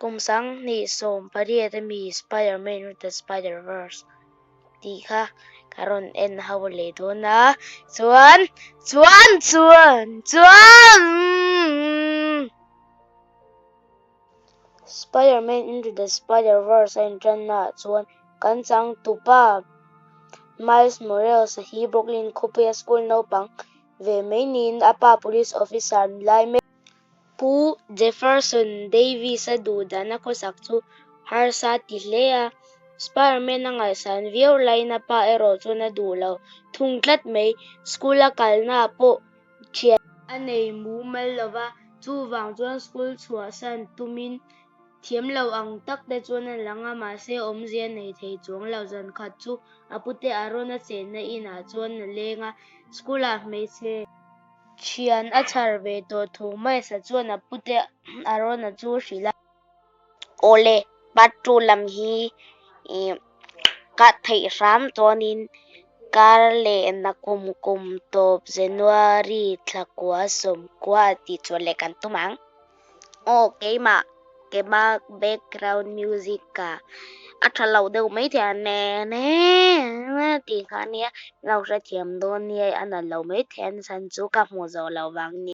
Kum 2018 ami Spider-Man Into the Spider-Verse tih kha ka rawn en ho leh dawn a, chuan chuan chuan chuan Spider-Man Into the Spider-Verse a inṭanna ah chuan kan changtupa Miles Morales-a hi Brooklyn khawpuia school naupang ve mai niin a pa police officer ni lai mek. Pu Jefferson Davis-a duhdahna khawsak chu harsa ti hle a, Spider-Man a ngaihsan viau laiin a pa erawh chuan a duh lo thung tlat mai. School a kalnaah pawh thian a nei mumal lo va, chuvang chuan school chhuahsan tumin thiam lo ang tak te chuan a lang a, mahse awmzia nei thei chuang lo. Zankhat chu a pute Aaron-a chenna inah chuan a leng a, school-ah hmeichhe. Thian a chhar ve tawh thu Maisa chuan a pute Arona chu a hrilh a. Awle, part two lam hi ka theih hram chuanin kar leh nakum kum tawp January thla kua 90 tih chuan leh kan tum ang. Aw keimah keimah background music ka a tha lo deuh maithei a ne ne ne tih kha ania lo hrethiam dawn nia a nalh lo maithei a chhan chu ka hmuh zawh loh vang a ni.